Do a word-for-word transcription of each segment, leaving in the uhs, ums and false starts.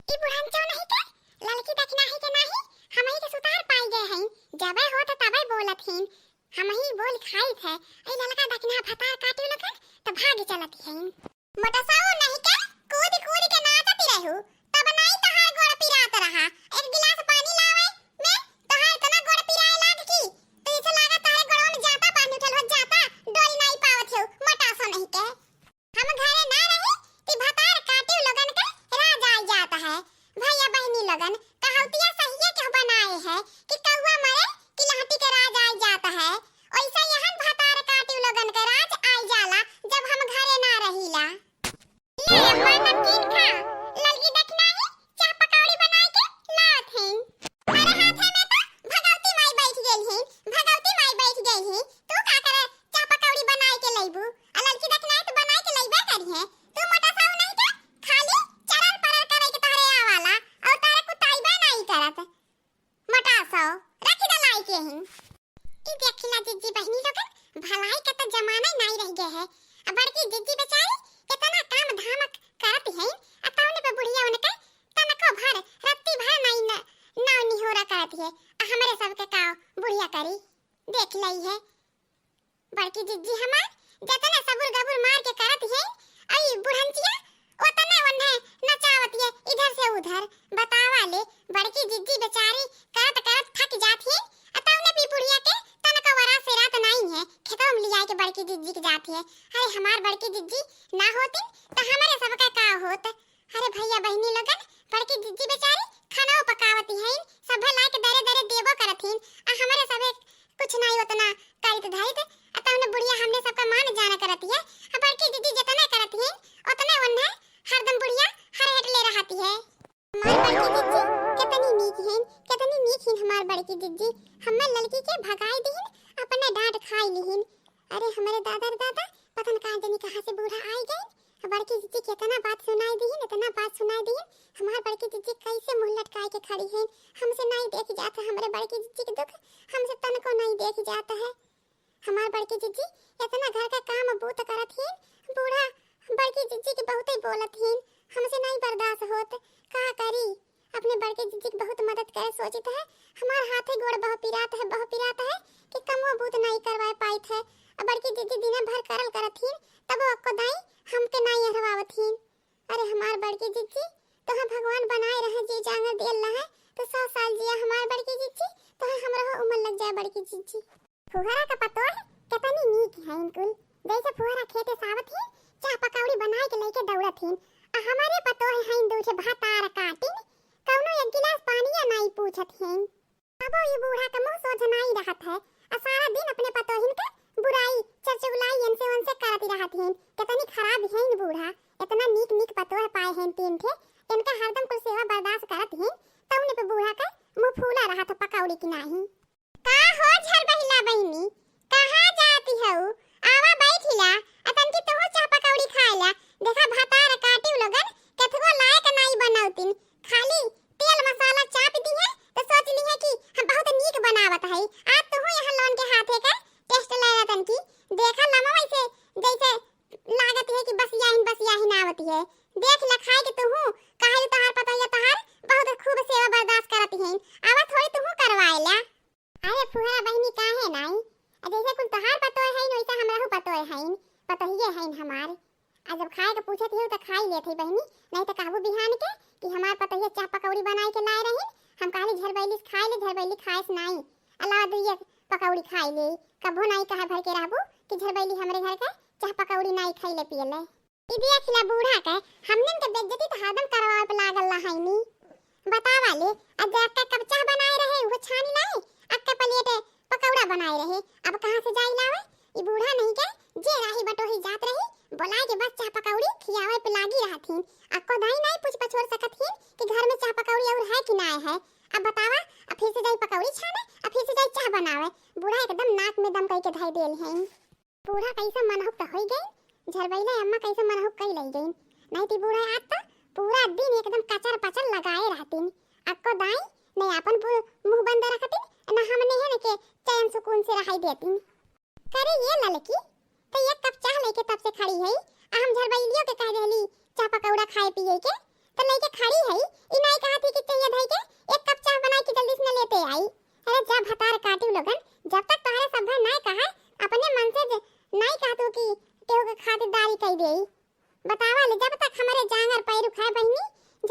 ई बुढ़नचो नहीं के, ललकी दखिनाही के नाही, हमही के सुतार पाई गए हईं। जबे होत तबे बोलत हीन, हमही बोल खाइत है। ई ललका दखिना भतार काटी लगन, त भाग चलत हईं। मोटसाऊ नहीं के, कूद कूद के नाचत रहू, तब नाई तहार गोड़ पिरात रहा। एक गिलास पानी लावे में तहार इतना गोड़ पिराए लाग की, तो इसे लागा तहारे गोड़वा में जाता बांध उठल हो, जाता डोल नाई पावत हो, मोटासो नहीं के। हम घरे ना रही कि भतार काटिउ लोगन के राज आइ जात है। भैया बहिनी लोगन, कहाउतिया सहिए के बनाए है कि कौआ मरे कि लहटी के राज आइ जात है। ओइसे यहन भतार काटिउ लोगन के राज आइ जाला, जब हम घरे ना रहीला। ले अम्मा नमकीन खा, ललकी देख नाही, चाह पकौड़ी बनाए के लावत हईं। अरे हाथे में तो भगवती माई बैठ गइल हीं, भगवती माई बैठ गइल हीं। तू का करे चाह पकौड़ी बनाए के लइबू? आ ललकी देख नाही तो बनाए के लइबे करी है। तू मोटा साहू नहीं के खाली चरर परर करे के तोहरे आवाला, और तारे कुताई बा नहीं करत। मोटा साहू, रखी द लाई के ही। ई देखिला जिज्जी बहिनी लोगन, भलाई के तो जमाना ही नहीं रह गए है। अब बड़की जिज्जी बेचारी इतना काम धाम करत है, आ तौने पे बुढ़िया उनके तनको भर, रत्ती भर नहीं न, नाव निहोरा करत है। आ हमरे सबके काव बुढ़िया करी, देख लई है। बड़की जिज्जी हमार जतने सबुर गबुर मार के करत है, आई बुढ़ंचिया ओतने ओन्हे नचावत है इधर से उधर। बतावा ले, बड़की जिज्जी बेचारी करत करत थक जात है, आ तौने भी बुढ़िया के तनको वरा से रात नहीं है, खेतवा में लिया के बड़की जिज्जी के जात है। अरे हमार बड़की जिज्जी ना होती तो हमारे सबका का होत? अरे भैया बहिनी लोगन, बड़की जिज्जी बेचारी खाना पकावती हैं, सभे लाए के दरे दरे देबो करत हीं, आ हमरे सभे कुछ नहीं उतना करित धरित, आ तौने बुढ़िया हमने सबका मान जाना करती है। आ बड़की जिज्जी जितने करती हैं, उतने उन्हें हरदम बुढ़िया हर हेट ले रहती है। हमार बड़की जिज्जी कितनी नीक हैं, कितनी नीक हैं हमार बड़की जिज्जी। हमें ललकी के भगाई दीहिन, अपने डांट खाई लीहिन। अरे हमरे दादा रे दादा, पता न कहाँ जनी कहाँ से बूढ़ा आई गए। बड़की जिज्जी के इतना बात सुनाई दीहिन, इतना बात सुनाई दीहिन। हमार बड़की जिज्जी कैसे मुंह लटकाए के खड़ी हैं, हमसे नहीं देख जात है हमरे बड़की जिज्जी के दुख, हमसे तनको नहीं देख जात है। हमार बड़की जिज्जी इतना घर का काम बूत करत हीं, बूढ़ा बड़की जिज्जी के बहुते बोलत हीं, हमसे नहीं बर्दाश्त होत। का करी, अपने बड़की जिज्जी के बहुत मदद करे सोचित है। हमार हाथे गोड़ बहु पिरात है, बहु पिरात है कि कमो बूत नहीं करवाए पाइत है। अब बड़की जिज्जी दिने भर करल करत हीं, तबो अक्को दाई हमके नहीं अहरवावत हीं। अरे हमार बड़की जिज्जी, तोहे भगवान बनाए रहे, जी जांगर दियल रहे, तो सौ साल जिया हमार बड़की जिज्जी, तोहे हमरो उम्र लग जाए बड़की जिज्जी। फुहरा का पतोह कितनी नीक है इनकुल, जैसे फुहरा खेते सावत ही, चाह पकौड़ी बनाए के लेके दौड़त हीं। आ हमारे पतोह हैं दू ठे भतार काटिन, कौनो एक गिलास पानिया नाई पूछत हैं। तबो ई बूढ़ा का मुंह सोझ नाई रहत है, आ सारा दिन अपने पतोहिन के बुराई, चरचुगलाई इनसे उनसे करत रहत हीं। कितनी खराब हैं बूढ़ा, इतना नीक नीक पतोह पाए हैं तीन ठे, इनका हरदम कुल सेवा बर्दाश्त करत हीं, तौने पे बूढ़ा का मुंह फूला रहत है पकौड़ी की नाही। का हो झरबहिला बहिनी, कहाँ जाती हऊ? आवा बैठिला, आ तनकी तोहू चाह पकौड़ी खाइला। देखा भतार काटिउ लोगन, केथुओ लायक नाई बनौतिन, खाली तेल मसाला चाप दिहे, तो सोच लिहे कि हम बहुत नीक बनावत हई। आज तोहू यहाँ लोन के हाथे का टेस्ट ले तनकी, देखा लमवा से जैसे लागत है कि बसियाहिन बसियाहिन आवत है। देख ला खाए के तोहू, काहे तोहार पतोहिया तोहार बहुत खूब सेवा बर्दाश्त करत हैं। आवा थोड़ी तोहू करवाए ला। अरे फुहरा बहिनी, काहे नाई? आ जैसे कुल तोहार पतोह हईन, वैसे हमरहू पतोह हईन, पतोहिए हईन हमार। आ जब खाए के पूछत हियो, त खाई लेत हई बहिनी, नहीं त कहबू बिहान के कि हमार पतोहिया चाह पकौड़ी बनाए के लाए रहीन, हम कहली झरबैली से खाए ले, झरबैली खाए से नाई, अलावा दुइये पकौड़ी खाई ले। कबो नाई कहा भर के रहबू कि झरबैली हमरे घर के चाह पकौड़ी नाई खैले पियले। ई देख ला बूढ़ा के, हमनन के बेइज्जती त हरदम करवावे पे लागल रहैनी। बतावा ले, आ जे अक्का कप चाह बनाए रहे, उहो छानी नाई, अक्का प्लेट पकौड़ा बनाए रहे, अब कहाँ से जाई लावे? ई बूढ़ा नहीं के, जे राही बटोही जात रही, बोलाए के बस चाह पकौड़ी खियावे पे लागी रहथिन। अक्को दाई नाई पूछ पछोर सकत हिन कि घर में चाह पकौड़ी और है कि नाय है। अब बतावा, अब फिर से जाई पकौड़ी छाने, अब फिर से जाई चाह बनावे। बूढ़ा एकदम नाक में दम कई के धई देल हैं। बूढ़ा कैसे मनहुक त होई गई, झरबैले अम्मा कैसे मनहुक कई लई गई। नहीं ती बूढ़ा आज त पूरा दिन एकदम कचर पचर लगाए रहतिन। अक्को दाई ने आपन बु-, मुंह बंद रखतिन, न हमने है न के चैन सुकून से रहाई देतिन। करे ये ललकी, त एक कप चाह लेके तब से खड़ी है, आ हम झरबैलियो के कह देली चाह पकौड़ा खाए पिए के, त लेके खड़ी है, ई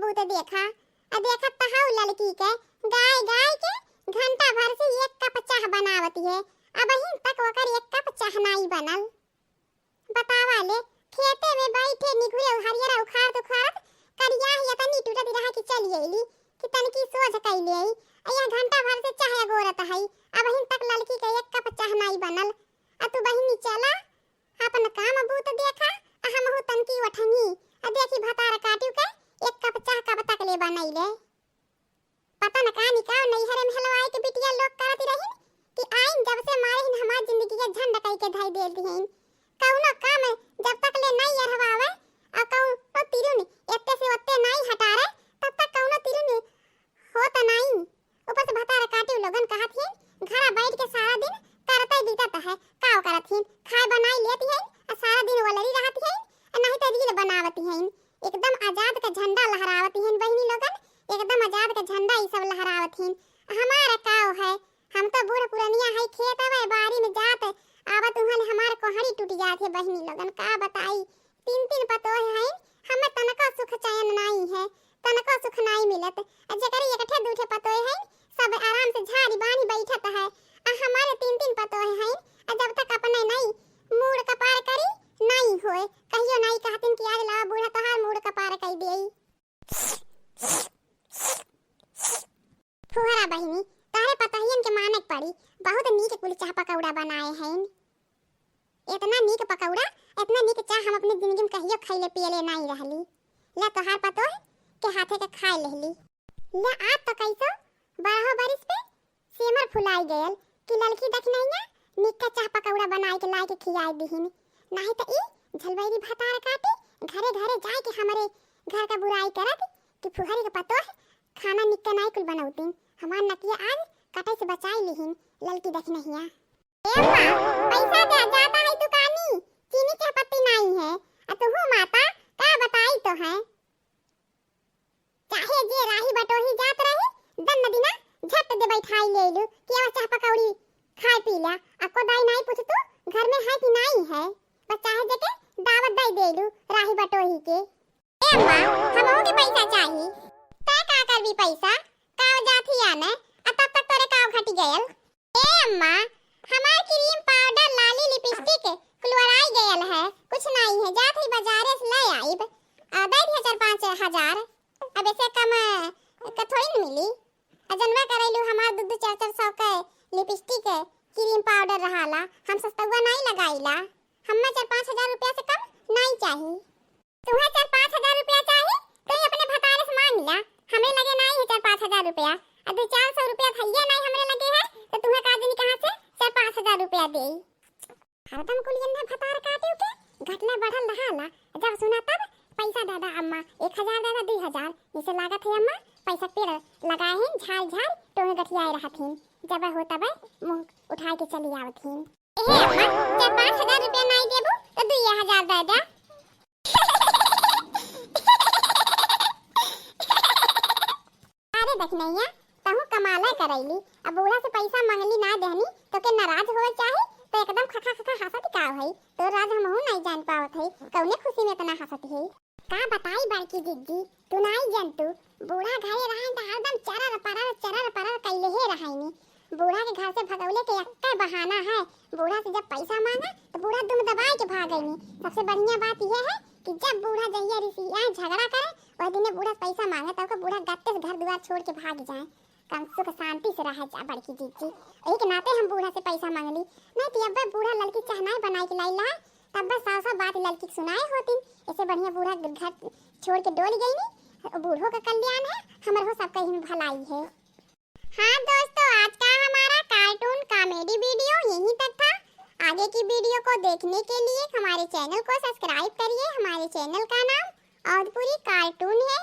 बूत देखा। आ देखत त हऊ ललकी के, गाय गाय के घंटा भर से एक कप चाह बनावत है, अबहिन तक ओकर एक कप चाह नाई बनल। बतावा ले, खेते में बैठे निघुरे हरियरा उखाड़त उखाड़त करिया ही इतनी टूटत रहा कि चली अइली कि तनकी सोझ कइले आई। आ यह घंटा भर से चाह अगोरत है, अबहिन तक ललकी के एक कप चाह नाई बनल। आ तू बहिनी चला, अपन काम बूत देखा, आ हमहू तनकी ओठनी, आ देखी भतार काटियो के एक कप चाह कब तक ले बनइले। पता न का निकाव नैहरे में हलवाई के बिटिया लोग करत रहिन कि आइन जब से मारे हिन हमार जिंदगी के झंड कई के धई देल दिहिन। कउनो काम जब तक ले नाई अरहवावे, आ कउनो तिरुन एत्ते से ओत्ते नाई हटारे, तब तक कउनो तिरुन होत नाई। ऊपर से भतार काटी लोगन कहत हिन, घरा बैठ के सारा दिन करते बीतत है, काव करत हिन, खाए बनाई लेत हिन, आ सारा दिन वलरी रहत हिन, आ नहीं तो रील बनावत हिन। एकदम आजाद का झंडा लहरावत हिन बहिनी लोगन, एकदम आजाद का झंडा ई सब लहरावत हिन। हमार काव है, हम तो बूढ़ पुरनिया है, खेत आवे बारी में जात आवत उहाँ ले हमार कोहड़ी टूट जात है बहिनी लोगन, का बताई। तीन तीन पतोह हइन, हमें तनको सुख चैन नाई है, तनको सुख नाई मिलत। आ जेकरे एक ठे दू ठे पतोह हइन, सब आराम से झाड़ी बांधी बैठत है। आ हमारे तीन तीन पतोह हइन, आ जब तक अपने नाई मूड़ कपार करी, नाई होए। कहियो नाई कहतिन कि आज लावा बूढ़ा तोहार मूड़ कपार कई देई। फुहरा बहिनी, तोहरे पतोहियन के माने के पड़ी, बहुत नीक कुल चाह पकौड़ा बनाए हइन। इतना नीक पकौड़ा, इतना नीक चाह हम अपने जिंदगी में कहियो खइले पियले नाई रहली। ले तोहार पतोह के हाथे के खाए लेहली। ले आज तो कैसो बारह बरिस पे सेमर फुलाई गयल कि ललकी दखिनहिया नीक का चाह पकौड़ा बनाए के लाए के खियाए दिहिन। नाही तो ई झलबैरी भतार काटी घरे घरे जाए के हमरे घर का बुराई करत कि फुहरी के पतोह खाना नीक का नाई कुल बनौतिन। हमार नकिया आज कटै से बचाई लिहिन ललकी दखिनहिया। ए अम्मा, पैसा दे, जाता है दुकानी, चीनी चाह पत्ती नाई है। आ तुहू माता, का बताई तो है। चाहे जे राही बटोही जात रही, दन्न दिना झट दे बैठाई लेलू कि आवा चाह पकौड़ी खाए पी ला। आ कोदाई नाई पूछ तू घर में है कि नाई है, बस चाहे जेके दावत दे देलू राही बटोही के। ए अम्मा, हमहू के पैसा चाही। तै का करबी पैसा? काव जात ही आने, आ तब तक तोरे काव घटी गयल। ए अम्मा, हमार क्रीम पाउडर, लाली, लिपस्टिक कुल ओराई गयल है, कुछ नाई है, जात ही बाजारे से ले आइब। आ, दे दिया चार पाँच हजार, अब ऐसे कम, अ, का थोड़ी न मिली। आ, जनवा करैलू हमार दू दू चार चार सौ के लिपस्टिक, क्रीम पाउडर रहाला, हम सस्तुआ नाई लगाइला। हम्मे चार पाँच हजार रुपया से कम नाई चाही। तुहे चार पाँच हजार रुपया चाही, तो ही अपने भतारे से मांग ला। हमरे लगे नाई है चार पाँच हजार रुपया। अब दो चार सौ रुपया भैया नाई हमरे लगे है, तो तुहे का जनी कहाँ से चार पाँच हजार रुपया देई? हरदम कुलियन में भतार काटे के घटना बढ़ल रहाला। जब सुना तब पैसा दे दा अम्मा, एक हजार दे दा, दो हजार। जैसे लागत है अम्मा पैसा के पेड़ लगाए हैं, झार झार टोहे गठियाए रहत हैं। जब हो तब मुंह उठाए के चली आवत हैं। ए अम्मा, चार पाँच हजार रुपया नाई देबू तो दो हजार दे दा। अरे दखिनैया, तहूँ कमाले करैली, अब बूढ़ा से पैसा मांगली ना देहनी, तो के नाराज होवे चाही? तो एकदम खखा खखा हंसत का है? तो राज हमहू नहीं जान पावत है, कौने खुशी में इतना हंसत है। का बताई बड़की जिज्जी, तू नहीं जानतू, बूढ़ा घरे रहन त हरदम चरर परर चरर परर कैले हे रहनी। बूढ़ा के घर से भगौले के एक्के बहाना है, बूढ़ा से जब पैसा मांगा तो बूढ़ा दुम दबाए के भागैनी। सबसे बढ़िया बात यह है कि जब बूढ़ा जहिया रिसियाए झगड़ा करे, वह दिने बूढ़ा से पैसा मांगे, तब को बूढ़ा गत्ते से घर दुआर छोड़ के भाग जाए। कम सुख शांति से रह जा बड़की जिज्जी, यही के नाते हम बूढ़ा से पैसा मांगली। नहीं तो अब्बे बूढ़ा ललकी चहनाई बनाए के लाई ला, तब बस सौ सौ बात ललकी के सुनाए होतिन। ऐसे बढ़िया बूढ़ा घर छोड़ के डोल गईनी। बूढ़ो का कल्याण है, हमर हो सबका ही भलाई है। हाँ दोस्तों, आज का हमारा कार्टून कॉमेडी वीडियो यहीं तक था। आगे की वीडियो को देखने के लिए हमारे चैनल को सब्सक्राइब करिए। हमारे चैनल का नाम अवधपुरी कार्टून है।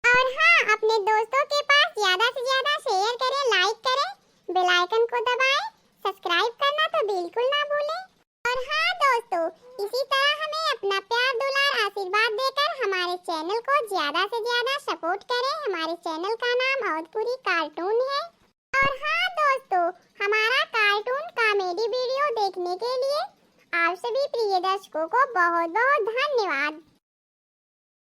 और हाँ, अपने दोस्तों के पास ज्यादा से ज्यादा शेयर करें, लाइक करें, बेल आइकन को दबाएं, सब्सक्राइब करना तो बिल्कुल ना भूलें। और हाँ दोस्तों, इसी तरह हमें अपना प्यार, दुलार, आशीर्वाद देकर हमारे चैनल को ज्यादा से ज्यादा सपोर्ट करें। हमारे चैनल का नाम अवधपुरी कार्टून है। और हाँ दोस्तों, हमारा कार्टून कॉमेडी वीडियो देखने के लिए आप सभी प्रिय दर्शकों को बहुत बहुत धन्यवाद।